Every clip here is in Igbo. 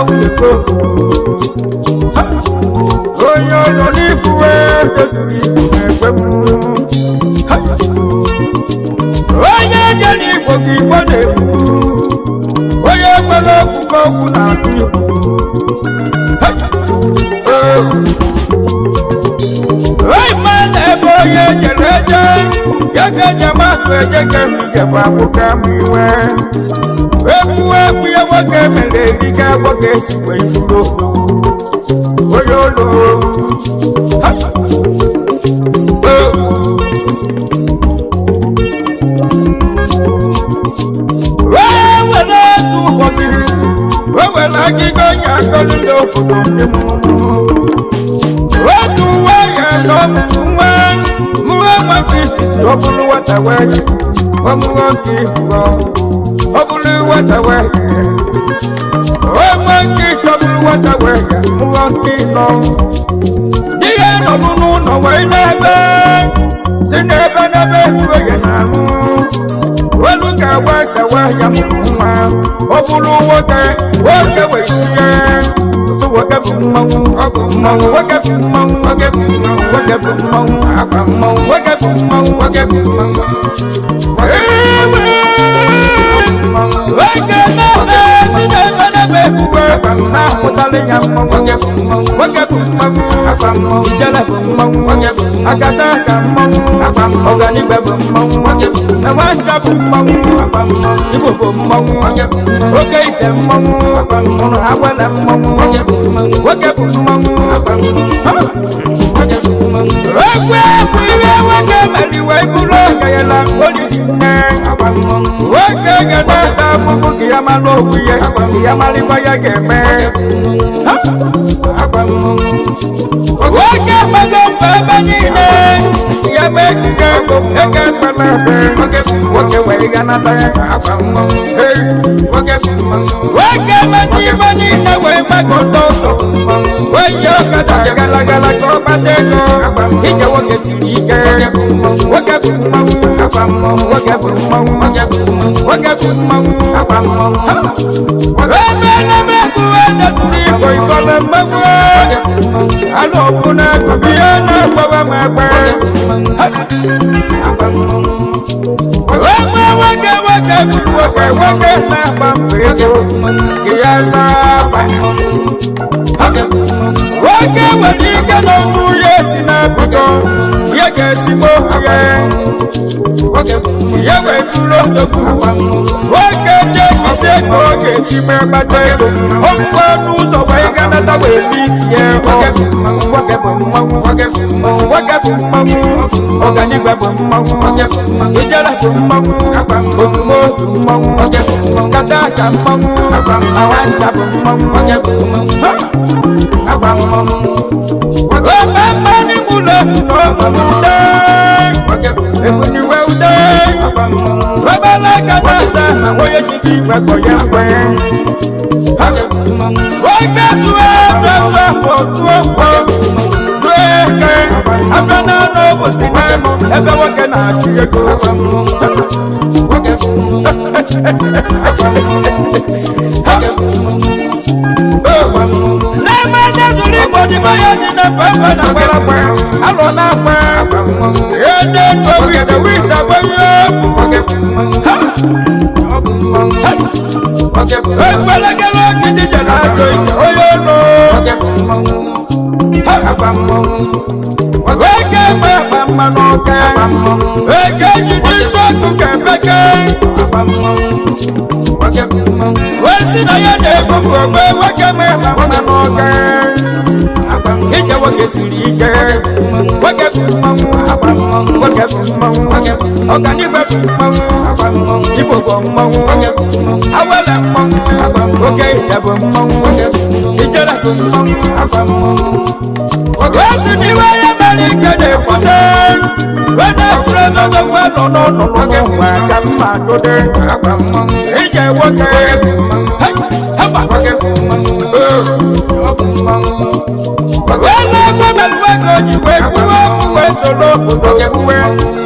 mmanwụ na-ekwu. Onye ụlọ n'ikwuwe dozuru igbo na-ekwe m. Onye je n'igbo ka igbo na-ekwu. Onye kwere okwu ka okwu na-atụ igbo. Ma na ebe onye jere eje ya ga eje makụ eje ka mmijekwa akwụkwọ m iwe egbuwe egbu ya nwoke mere erika nwoke ejikwa iburu onye ụlọ. Wee were otu ụbọchị wee were agịga onye akọlụ ndị obodo ndị mụrụ otu uwe ya na ọmụmụ nwa mụọ nwata isisi ọ bụrụ nwata wee ọmụmụ nke ịbụọ ọ bụrụ nwata wee onwe nke ịtọ bụrụ nwata wee mụọ nke ịnọ ihe nọbụ n'ụlọ wee n'ebe si n'ebe n'ebe ebuo ya na-ahụ olu ka nwata wee ya mụrụ nwa ọ bụrụ nwoke nwoke wee tinye nwoke bụ mmanwụ ọ bụ mmanwụ nwoke bụ mmanwụ nwoke bụ mmanwụ nwoke bụ mmanwụ akwa mmanwụ nwoke bụ mmanwụ nwoke bụ mmanwụ nwoke na-eme si na-eme n'ebe ebuwe na-ahụtalị ya mmanwụ nwoke bụ mmanwụ ijele bụ mmanwụ akata aka mmanwụ ọganigwe bụ mmanwụ enwencha bụ mmanwụ igbo bụ mmanwụ oke ite mmanwụ ụrụ agwala mmanwụ nwoke bụ mmanwụ egwu egwu ihe nwoke mere iwe bụrụ ọgayala oriri nne nwoke ga na-ata afụfụ ka ya mara okwu ya ka ya mara ife ya ga-eme. Nwoke gbago mba ebe niile ya mee ekike ego eke ekpela ekpe nwoke wee ganata ya. Nwoke mezi ife niile wee gbago ndọtọ wee yi ọkada gara gara ka ọ kpata ego ije nwoke siri ike. Nwoke bụ mmanwụ nwoke bụ mmanwụ nwoke bụ mmanwụ ebe n'ebe ekwuwe detụrụ igbo igbole mmanwụ alụ ọbụ na-akụbi ihe na-agbawa m agba. Nwoke nwoke bụ nwoke nwoke na-agba mbọ ego ka ya zaa afa. Nwoke nwere ike n'otu ya esi na-apụgo ya ga-esigbo ya ya wee bụrụ odogwu. Nwoke jee isi ego ọ ga-esi mee kpata ego ofufe n'ụzọ wee ganata wee bi tinye. Nwoke bụ mmanwụ nwoke bụ mmanwụ ọganigwe bụ mmanwụ ijele bụ mmanwụ odumodu mmanwụ kata aka mmanwụ awancha bụ mmanwụ. Ofe mmanụ ụlọ n'ọmụmụ ebuniwe ude obele aka na-asa na onye jiji igwe kọ ya mgbe nwoke zụọ azụ zụọ mkpọ zụọ eke afọ na-anọ ụbọchị n'elu ebe nwoke na-achụ ego. N'ebe ndị zụrụ igbo dịbe ya dị na pempe na gbalagba alọ na akpa ede wite wite gbanye egwu ekpelekere ogidi jere ajọ ije onye ụlọ eke gbe akpa mmanụ ọka eke jide isi ọkụ ka ebeke wee si na ya na-ebupụ ogbe nwoke ma akpa mmanụ ọka ije nwoke siri ike. Nwoke bụ mmanwụ nwoke bụ mmanwụ ọganigwe bụ mmanwụ igbo bụ mmanwụ awele mmanwụ oke ite bụ mmanwụ ijele bụ mmanwụ. Osi n'iwe ya mere ike na-ekwute wee na-ekwuru ezodogwe nọ n'ọnọdụ nwa ka mma dode ije nwoke wee na-egwe mere nwoke o ji wee kwuwe okwu wee soro obodo kwuwe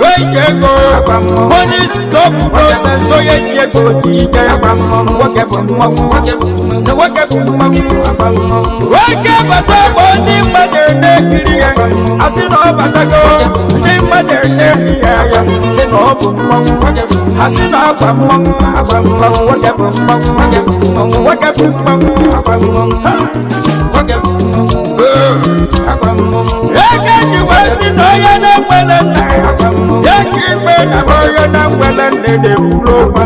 wee ji ego. Money stop nonsense, onye ji ego ji ike. Nwoke bụ mmanwụ, nwoke bụ mmanwụ. Nwoke bata bụ ndị mmadụ na-ekiri ya, asị na ọ batago. Ndị mmadụ na-ekiri ya, sị na ọ bụ mmanwụ, asị na akwa mmanwụ. Nwoke bụ mmanwụ, nwoke bụ mmanwụ. Eke ji wee sị na onye na-enwere nna ya ka ikpe na onye na-enwere nne na-ekwuru okwu.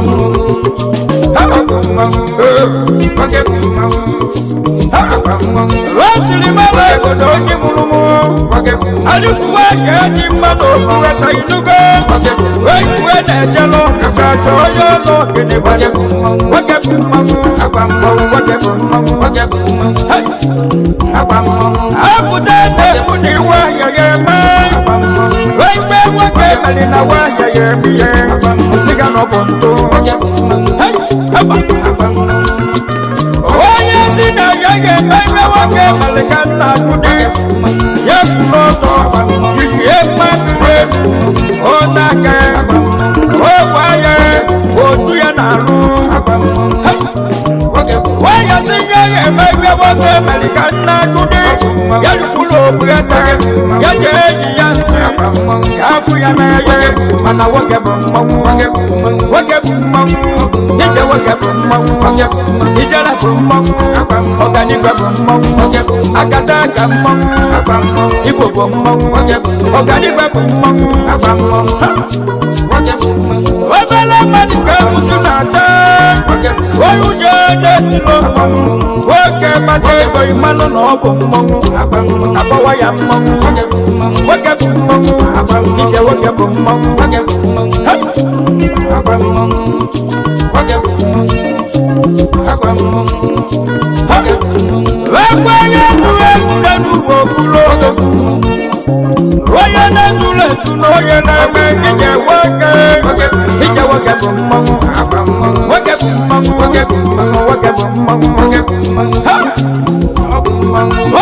O siri mara obodo ndị mụrụ mụ adịkwuwe ka eji mmadụ okpugheta inugo ekwuwe na-ejelu ka chọọ onye ụlọ gịnị. Nwoke bụ mmanwụ, nwoke bụ mmanwụ. Apụta na-ekwu na iwe ahịa ya eme ikpe nwoke mere na nwa ahịa ya eme ihe siga na ọ bụ ntụ. Onye si na ya ga-eme ibe nwoke mere ka nna afụdị ya kwuru ọtọ ikie mmadụ elu ọnaka ogwe ya otu ya na-alụ. Nwanyị sị ya ga-eme ibe nwoke mere ka nna akụdị ya rukwuru obughata ya jere enyi ya nsị ka afụ ya n'anya. Mana nwoke bụ mmanwụ, nwoke bụ mmanwụ ije, nwoke bụ mmanwụ ijele bụ mmanwụ, ọganigwe bụ mmanwụ, akata aka mmanwụ, igbo bụ mmanwụ, ọganigwe bụ mmanwụ. Obere mmadụ ka ekwusi na-ata onye uche na-etilo mmanwụ. Nwoke kpata ego, ịmalụ na ọ bụ mmanwụ, akpọwa ya mmanwụ. Nwoke bụ mmanwụ ije, nwoke bụ mmanwụ. Ekwe onye zuru ezu n'ugbo kwuru odogwu, onye na-ezuru ezu na onye na-eme ije. Nwoke ije, nwoke bụ mmanwụ, nwoke bụ mmanwụ, nwoke bụ mmanwụ, nwoke bụ mmanwụ.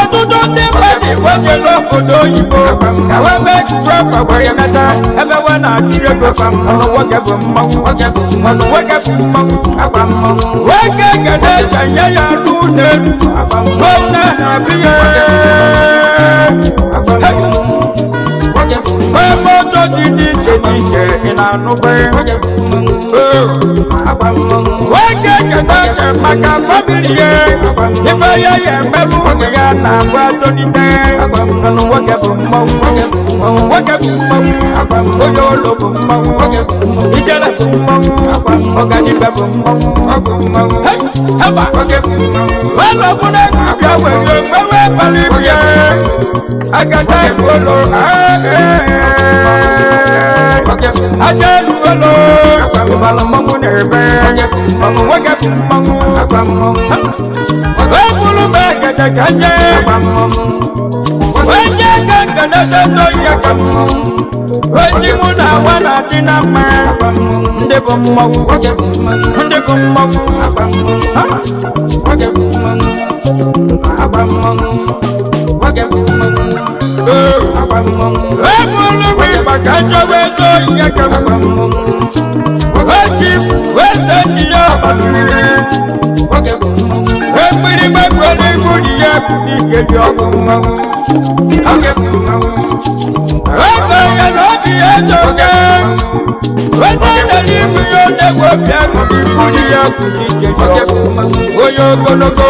Ọtụtụ ndị mmadụ nwoke n'obodo oyibo ka wee mee ejije afọ were nata ebe we na-achụ ego. Ọnụ nwoke bụ mmanwụ, ọnụ nwoke bụ mmanwụ. Nwoke ga na-eche nye ya n'ụlọ elu n'ụlọ na-abịa ebe ọtọ dị n'iche n'iche ị na-anụbe. Nwoke keta eche maka famili ya, ife ya ya emerụ ụmụ ya na-agba tonite. Ọnụ nwoke bụ mmanwụ, nwoke bụ mmanwụ, onye ụlọ bụ mmanwụ, ijele bụ mmanwụ, ọganibe bụ mmanwụ. Heba welo bụ na ego bịa were gbewe kpali bịa agata olo aja elu olo ịbala mmanwụ na-ebe mmanwụ. Nwoke bụ mmanwụ. Ebulu m egede ka nje onye ka nkaneze ya ka oji mụ na awa na-adị na mma. Ndị bụ mmanwụ, ndị bụ mmanwụ. Ebulu m ịgba ka nchọwa eze oyi ka ochi wese ndị ya ọgbasiri mmiri gbagburu igburu ya ike dị ọgụ mmanwụ. Ego ya na obi ya dị oke wese na n'ibu ya na-egwu obi ahụ igburu ya ike dị ọgụ. Onye ogologo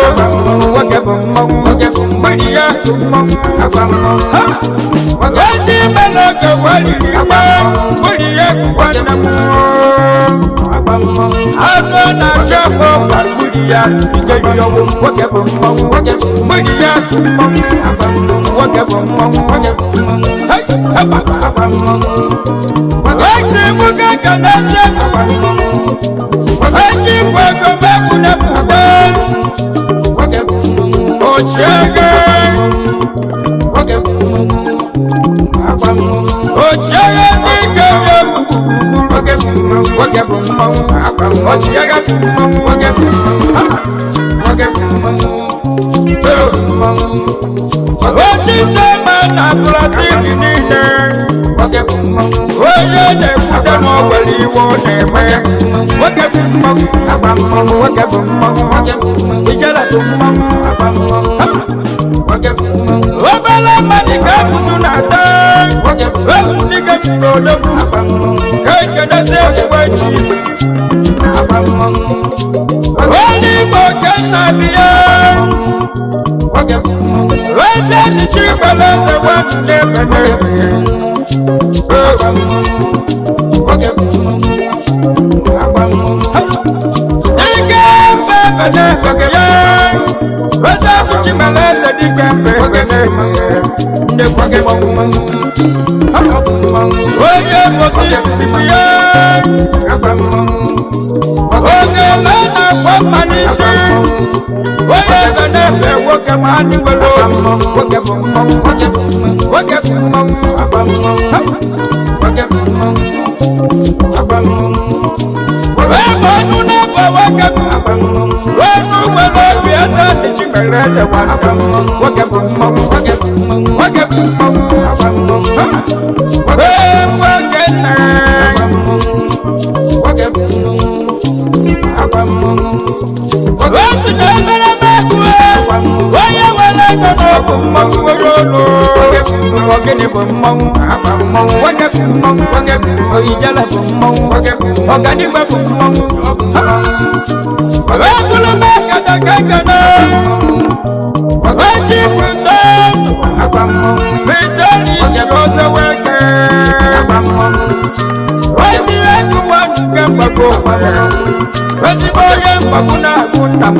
nwoke bụ mmanwụ, mmiri ya bụ mmanwụ. Ndị mere oge weriri gba mmiri ya nwanne m anụ na-achọ akpọ ọkwa mmiri ya ike dị ọgwụ. Nwoke bụ mmanwụ, mmiri ya bụ mmanwụ, nwoke bụ mmanwụ. Esi mụ ka na-ese eji ifo ego mebụ na bụbe ochiege ochiege ndị ike bi egwu. Nwoke bụ mmanwụ, ọchịagha bụ mmanwụ, nwoke bụ mmanwụ. Ochi ndị ma na Brazil niile, onye na-ekwute na o nwere iwe ọ na-eme. Nwoke bụ mmanwụ, nwoke bụ mmanwụ, ijele bụ mmanwụ. Obere mmadụ ka abụzụ na-ata egwu dịka mkpụrụ odogwu ka ekedezi ebuwe chi. Onye Igbo kenna biya eze nchi gbara eze nwanne ebe. Ike mbe ebe na-ebe ya eze mkpuchi mara eze dike mbe ebe na-ebe ndị kwage. Onye gosi isisi ya oge le na-akwa mma n'isi onye ebe na-ebe nwoke ma anyị nwere obi. Nwoke bụ mmanwụ, nwoke bụ mmanwụ. Ebe ọnụ na-ebe nwoke bụ ọnụ nwere obi eze dị chi mere eze nwanne. Nwoke bụ mmanwụ, nwoke bụ mmanwụ. Ee, nwoke nna. Otu na emereme ekwe onye nwere ego na ọ bụ mmanwụ nwere olu. Ogene bụ mmanwụ, nwoke bụ mmanwụ, ijele bụ mmanwụ, ọganigwe bụ mmanwụ. Ebulu m ekata ka nkene echifu ndọtụ biteri ichiri ọzọ weke ejiri ego nwa nke mgbago ụwa ya ezigbo onye mgbagbu na-abụ nna m.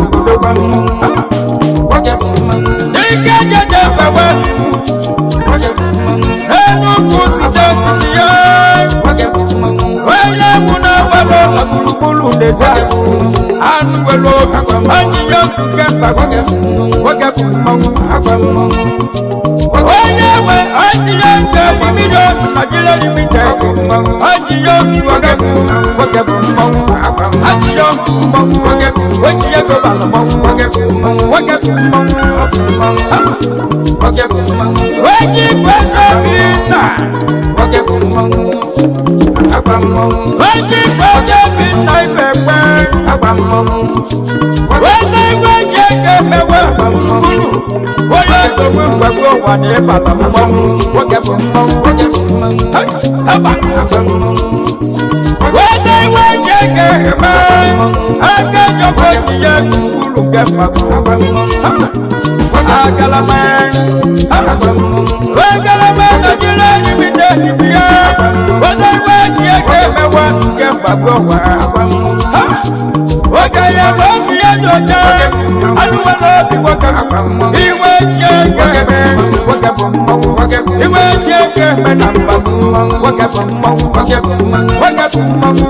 Ike jeje gbawe n'Enugwu steeti dị ya onye egwu na-ewere ụlọ gburugburu n'ezi anụ nwere obi enyi ya nke mgbagbu. Nwoke bụ mmanwụ, onye nwe ejiri nke milion Nigeria Limited. Ejiri nwoke bụ nwoke bụ mmanwụ, ejiri mmanwụ nwoke oji ego bara mmanwụ. Nwoke bụ mmanwụ, oji fesa bi na oji fesa bi na ibe gbe wẹ́sẹ̀ ìwé jẹ́ kẹfẹ́wẹ́ gburugburu onye nsogbu mgbagbu ụwa na ịbata mmanwụ. Nwoke bụ mmanwụ, haba. Wẹ́sẹ̀ ìwé jẹ́ kẹfẹ́ aka jọfọ nìyẹn gburugburu kẹfàgbù agalama agalama Nàìjíríà níbi tẹ́ níbi yẹ. Wẹ́sẹ̀ ìwé jẹ́ kẹfẹ́wẹ́ kẹfàgbù ụwa oge ya n'obi ya dị ọcha anụwa n'obi nwoke. Iwe ji ego eme nwoke bụ mmanwụ, iwe ji ego eme na mgbagbu. Nwoke bụ mmanwụ, nwoke bụ mmanwụ.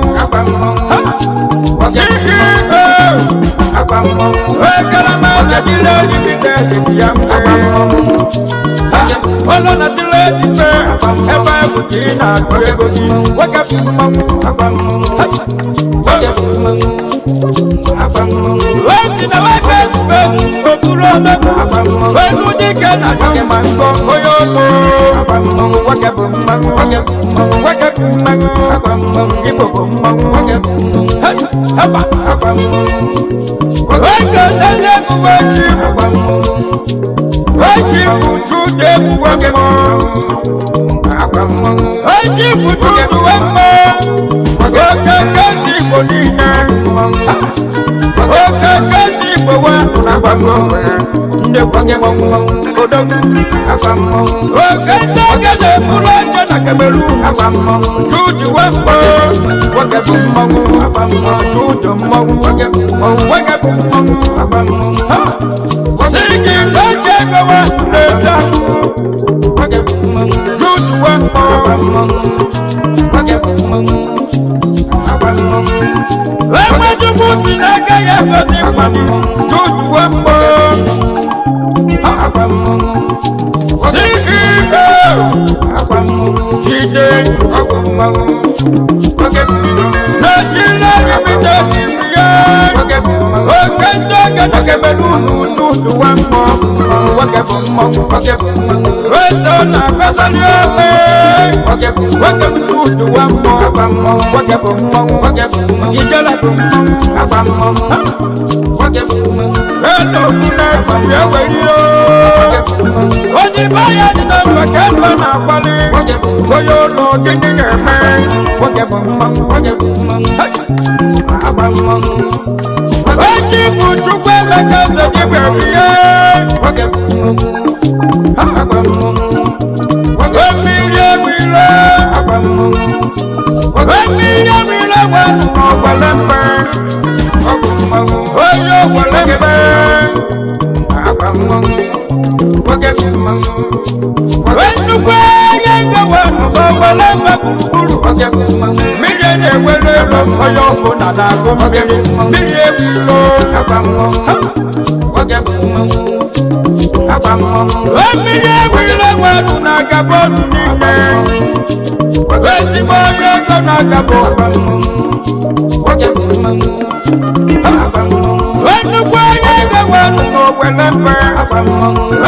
CEO Ekelema Nigeria Limited ya mgbe ọlọ na tiri ife ebe bụ ka ị na-achụ ego gị. Nwoke bụ mmanwụ. Wesi na weke ezumezu okpuru omegbu elu dike na mma nkọ onye olu. Nwoke bụ mmanwụ, nwoke bụ mmanwụ, Igbo bụ mmanwụ. Haba. Weke eze ebuwe chifu echifu jude ebuwe mmụọ echifu jude mmụọ oke kezi Igbo niile oke kezi Igbo wa ndị odogwu oke ndị ogede bụrụ oche na Cameroon. Jude wemgbo nwoke bụ mmanwụ, Jude mmanwụ, nwoke bụ mmanwụ. Si gị n'oche ego wa na-eze akụ. Jude wemgbo enwejukwu si n'aka ya egozi mmadụ. Jude wemgbo CEO Jide Nigeria Limited ya oke ndị oge na Cameroon. Jude wemgbo Nwoke bụ mmọnwụ. Eso na-akọsali ome. Nwoke bụ uduwa mmụọ. Nwoke bụ mmọnwụ. Ijele bụ mmọnwụ. Elo na-ekwu eweri o. Onye ibe ya dị na mba ka elu na-akpali. Onye ụlọ gịnị na-eme? Nwoke bụ mmọnwụ. Hey! Echi bụ Chukwu Emeka eze dibịa ihe. Mmiri ewile. Mmiri ewile wee n'ọgbele mgbe. Onye ọgbele mgbe. Nnukwu onye ngewe n'ọgbele mgbe gburugburu. Mmiri na-ewere elu onye ọbụla na-agụ mmiri. Mmiri ewilo. Mmiri ewilo wee na-agaba ọnụ niile. Ezigbo onye ego na-agaba nnukwu onye ego wee n'ogbele mgbe.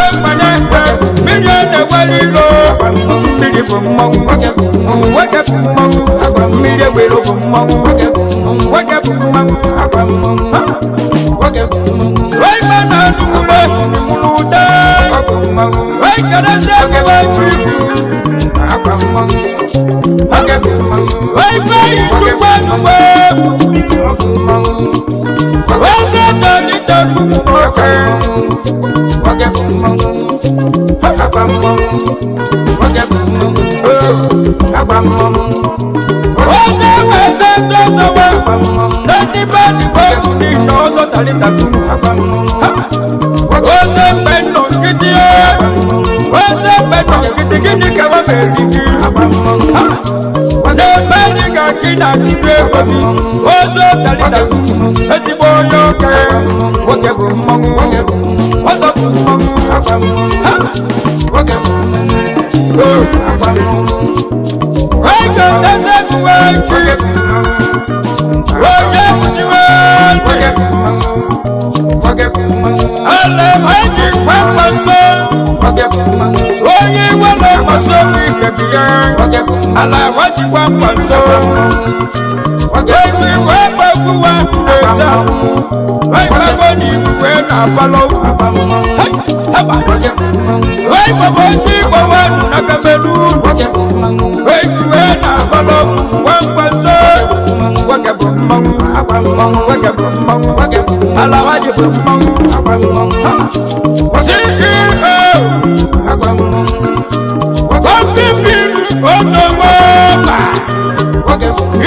Ekpere ekpe, mmiri na-ewere ilo. Mmiri bụ mmọnwụ. Nwoke bụ mmọnwụ. Mmiri ewere bụ mmọnwụ. Nwoke bụ mmọnwụ. Ebe na-anụwụrụ ekwuru ụda. Ekerezi emume chifu. Ife Chukwu enugbe. Eze tolite kumu nwoke. Eze wete ndozowe. N'etibe n'igwe niile ọzọ talita kumu. Eze mgbe nọ nkịtị. Eze mgbe nọ nkịtị gịnị ka wa mere gị? N'ebe dị ka gị na-achịkwa ego gị. Ọzọ talita kumu. Ezigbo onye oke. Nwoke bụ mmọnwụ. Ọzọ bụ mmọnwụ. Ha! Oh. Ego eze bụ echi. Onye kpuchiwe ntị. Ala eji kwakwa nso. Onye iwe na-amasị obi nke bi ya. Ala eji kwakwa nso. Ewu iwe gbagbuwa na-eze. Egbagbo n'iwu wee na-abalọ ugwu. Hey! Haba! Egbagbo ndị Igbo wee nụ na Kamerun. Ewu wee na-abalọ ugwu kwakwa nso. Nwoke bụ mmanwụ. Nwoke bụ mmanwụ. Ala waji bụ mmanwụ. Ha! CEO. Kọfí bílù otogbọ́ọ̀bà.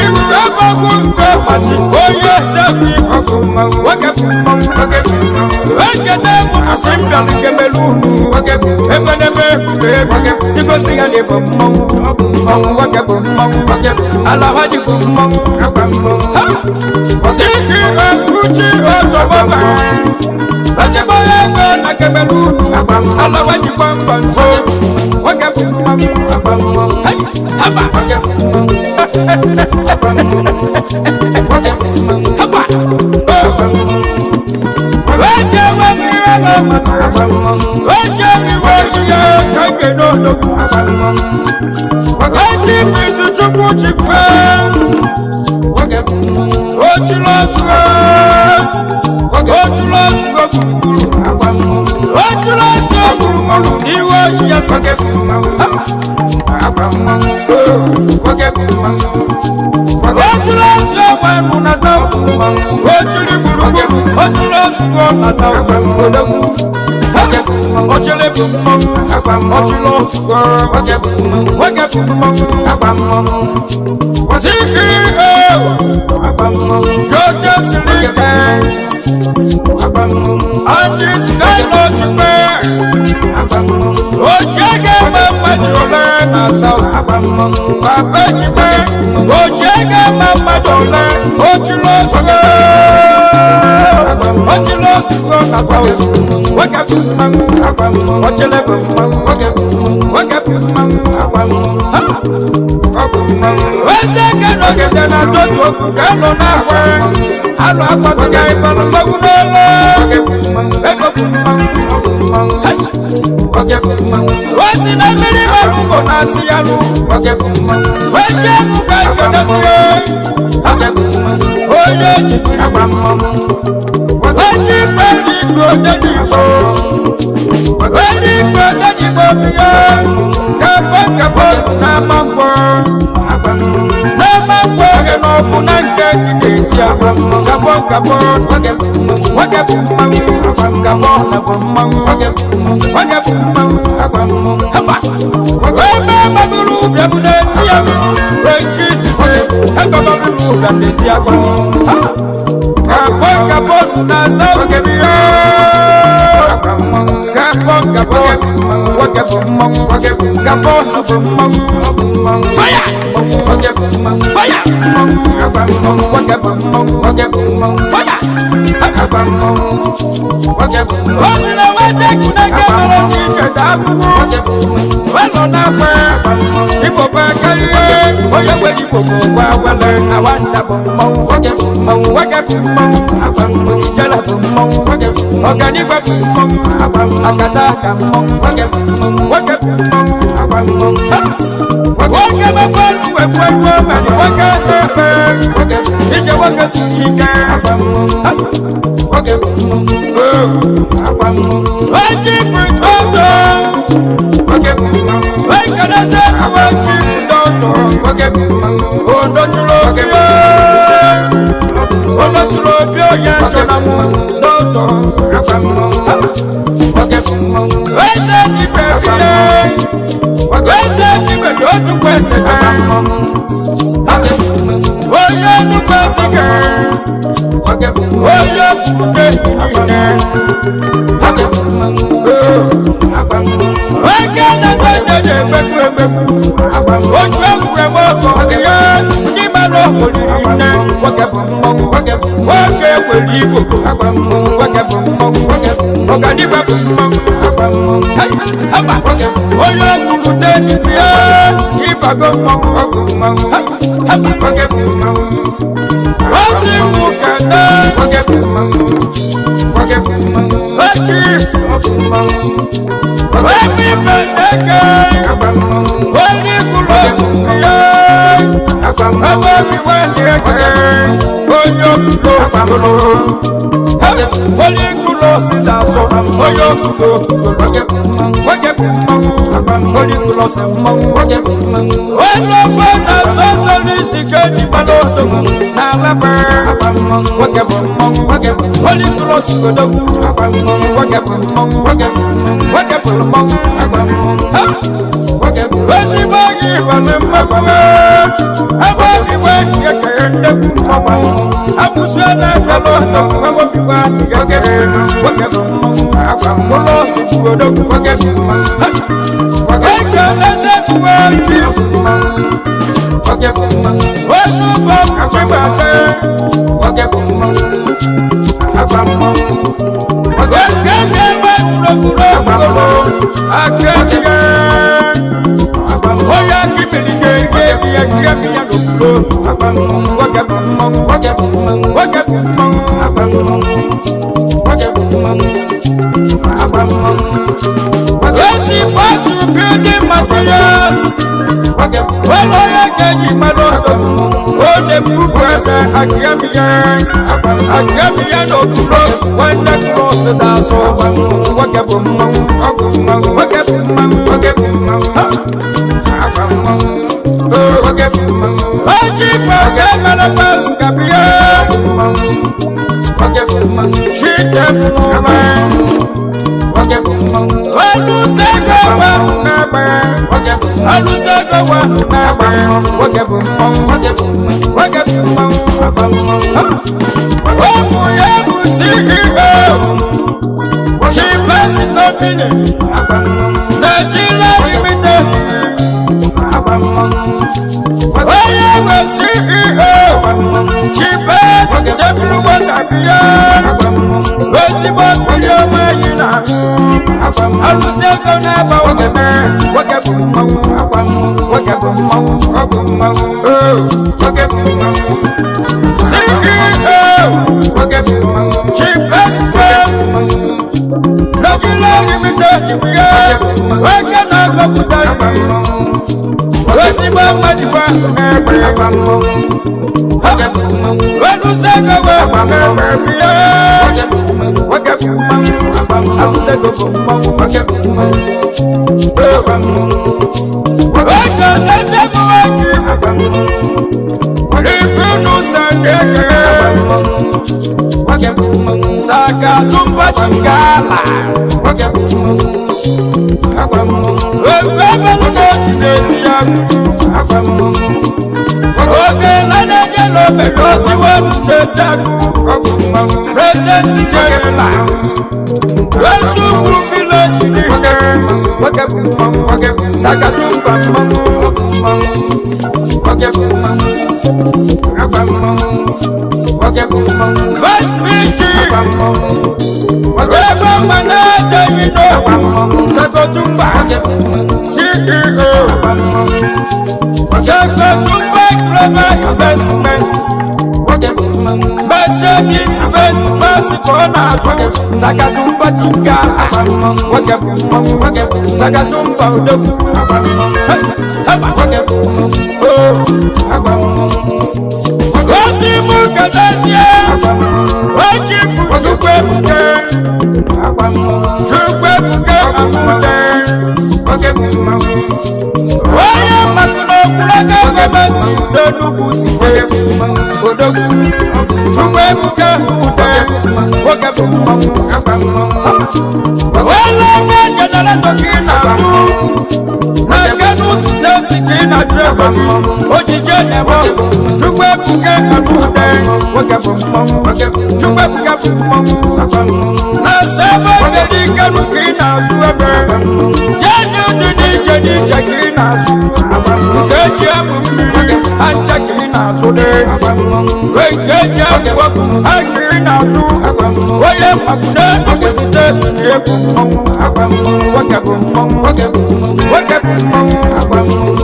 Ìlú ẹgbẹ́gbọ́ nke masị onye ezebi. Nwoke bụ mmanwụ. Echeta egwu asị m bịara kemelu unu. Ebenebe ebube egwu. Igosi ya na ịbụ mmanwụ. Ọnwụ nwoke bụ mmanwụ. Ala ha ji bụ mmanwụ. Ha! CEO Uchi Otogbọ́ọ̀bà. Ezigbo onye ego na kemelu unu. Ala ha ji gbamgbam nso. Nwoke bụ mmanwụ. Hey! Haba! Haba! Eche ewe m ihe na-amasị. Eche m iwe ihe ka ike n'odogwu. Eche ife izu Chukwu chikwe. Ochulu ozugbo. Ochulu ozugbo gburugburu. Ochulu ozugbo gburugburu. Iwe oyiye sọke. Ochulu ozugbo nụ na South. Ochulu gburugburu. Ochulu ozugbo na South. Odogwu. Ochele bụ mmanwụ. Ochulu ozugbo. Nwoke bụ mmanwụ. CEO. Jojo Silike. Andy Skylo Chikwe. Ojege mmadụ ole na South. Papa Chikwe. Ojege mmadụ ole. Ochulu ozugbo. Ochulu ozugbo na South. Nwoke bụ mmanwụ. Ochele bụ mmanwụ. Nwoke bụ mmanwụ. Ha! Eze ka nọgide na totu okwu ka nọ na-agwa. Alụ akwasịghị ịbalụ mmanwụ n'olu. Ego bụ mmanwụ. O si na mmiri mara ugo na-asị ya lụ. Wee jee mụ ka nkedozie. Onye ejiri onye ife dị ikpe onye dị igbo. Onye ikpe onye dị igbo bi ya. Kafe nkebe otu n'ama nkwọ. N'ama nkwọ oge na ọbụ na nke gị ga-eti agwa. Kabọ kabọ. Nwoke bụ mmanwụ. Kabọ na bụ mmanwụ. Nwoke bụ mmanwụ. Haba. Ebe gbaburu ụbịam n'ezi agwụ. Wee nke izizi. Ebe gbaburu ụbịam n'ezi agwụ. Ha. Kabọ kabọ na South Korea. Kabọ kabọ. Nwoke bụ mmanwụ. Kabọ na bụ mmanwụ. Fire! Fire! Nwoke bụ mmanwụ. Fire! O si na nweta ekuneke mere ka iketa ahụhụ. Welọ na-akwa Igbo bụ akarịa onye nwere Igbo bụ ụgwọ awele awa ncha bụ mmanwụ. Nwoke bụ mmanwụ. Ijele bụ mmanwụ. Ọganigwe bụ mmanwụ. Akata aka mmanwụ. Nwoke bụ mmanwụ. Ha! Nwoke mekwa elu wekwa iwe mere nwoke ebe ije nwoke siri ike. Ha! Oji fụtọtọ. Ekeleze uwe chi dọtọ. Onochuru obi Onochuru obi onye chọrọ mụ dọtọ. Eze dibẹ bile. Eze dibẹ tó tún pẹ̀sẹ̀ bẹ́. Onye nnukwu ezike. Onye kwute niile. Eke na-eze nje na-emekwu emekwu. Otu egwuregwu ọkọ ya ndị mmadụ obodo niile. Nwoke bụ mmọnwụ. Nwoke nwere igbo. Nwoke bụ mmọnwụ. Ọganibe bụ mmọnwụ. Hey, haba. Onye kwurute n'ibu ya ịbago mmọnwụ. Hey, haba. Osi mụ kene. Ochi. Emi feneke. Onye kwuru osi ya. Ebe mi nwanne eke. Onye okwudo okwudoro. Onye kwuru osi na-azọ. Onye okwudo okwudoro. Nwoke bụ mmanwụ. Onye kwuru osi mmanwụ. Onye ofe na-asọ ọsọ n'isi ka eji gbara odogwu n'alaba. Nwoke bụ mmanwụ. Onye kwuru osi odogwu. Nwoke bụ mmanwụ. Nwoke bụ mmanwụ. Ha! Ezigbo gị bara mmanwụ. Ebe obi wee kekere nnekwu mmanwụ. Abụsụ na-akara ọdọ ebe obi wee kekere. Nwoke bụ mmanwụ. Ụlọ osi bụ odogwu. Nwoke bụ mmanwụ. Ha! Eke eze bụ echi. Otu bụ Chibate. Eke na-enwe gburugburu ogbugbo. Aka ya. Onye akịmiri ga-eri ebi ya ji ebi ya n'okpuru. Nwoke bụ mmanwụ. Nwoke bụ mmanwụ. Esi patu building materials. Wọ́n yẹ kẹ́yìn mẹ́lọ́. Ó lè kúkú ẹsẹ̀ àkíyèmíyẹ. Àkíyèmíyẹ n'okpuru. Wọ́n lé kúrò sí n'azụ. Nwoke bụ mmanwụ. Nwoke bụ mmanwụ. Ha! Oji fẹsẹ̀ mẹlẹ́pẹ̀ sikàbíyẹ. Ṣíjẹ fúnra. Olùsègùn wà n'ẹgbẹ́. Olùsègùn wà n'ẹgbẹ́. Nwoke bụ mmanwụ. Nwoke bụ mmanwụ. Ha! Ụmụ ya bụ CEO. Chibesi Company. Nigeria Limited. Onye nwe CEO. Chibesi Jebulu Wọtabịa. Ezigbo mmiri ọma yi na-aṅụ. Alụsị ego na-aba ogene. Nwoke bụ mmanwụ. Nwoke bụ mmanwụ. Ọ bụ mmanwụ. Oo. Nwoke bụ mmanwụ. CEO. Chibesi Farms. Nigeria Limited. wepụta ezigbo mmadụ bụ ahụ na-egbe Olùsẹ́gun wẹ̀ wẹ̀ bíyẹ́. Wọ́kẹ́ fún mmanwụ. Alùsẹ́gun fún mmanwụ. Wọ́kẹ́ fún mmanwụ. Oge eze bụ eji. Ifunu sandeke. Saka tumba chingala. Ewu ebelu n'otu n'eti ya. Oge lẹ́nẹ́jẹ́ ló bẹ̀rẹ̀ ó sì wọ́n lè jagun. President General. Lọ́sùkú fílẹ̀jì nìkan. Sakatumba mmanwụ. First PG. Ebe mma na-edeghị n'okwu. Sakatumba. CEO. Sakatumba Global Investment. Mercedes Benz Bus ka ọ na-atụ. Sakatumba Chingala. Nwoke bụ mmanwụ. Sakatumba Odogwu. Hey, haba. Oh. Ozi mụ ketezie. Ochifu Chukwuebuka. Chukwuebuka Amude. Onye mmadụ n'okwulaka gọọmenti n'Enugwu steeti. Odogwu. Chukwuebuka Amude. Nwoke bụ mmanwụ. Wele ebe jeneratọ ka ị na-azụ. Na Kano steeti ka ị na-achụ egbe gị. Ojije na-eme ọgụ. Chukwuebuka Amude. Nwoke bụ mmanwụ. Chukwuebuka bụ mmanwụ. Na sebe kedu Kano ka ị na-azụ efe. Jee dị n'iche n'iche ka ị na-azụ. Nke eji amụ mmiri, aja ka ị na-azụ dị. Nke eji amụ ọkụ, ha ka ị na-azụ. Onye mmakwu n'Enugwu steeti na-egwu mmanwụ. Nwoke bụ mmanwụ. Nwoke bụ mmanwụ.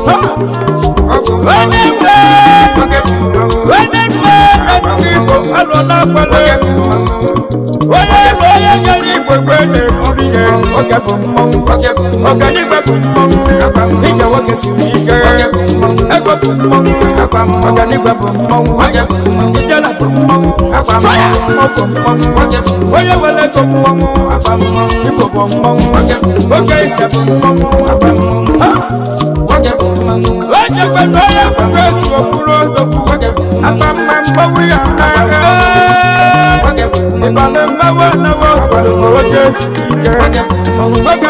Ha! Onye nwe onye nwe na ndị Igbo alụ n'akwale. Onye nwe onye nyere igwe kwe na-eburu ihe. Nwoke bụ mmanwụ. Ọganiigwe bụ mmanwụ. Ije nwoke siri ike. Ego bụ mmanwụ. Ọganiigwe bụ mmanwụ. Ijele bụ mmanwụ. Fire! Ọ bụ mmanwụ. Onye nwere ego mmanwụ. Igbo bụ mmanwụ. Oke ije bụ mmanwụ. Ha! Echekwa na onye fụrụ ezu okpuru odogwu. Akpa mma mmanwụ ya n'agha. Ịbana mmanwụ anawa obodo oche siri ike. Nwoke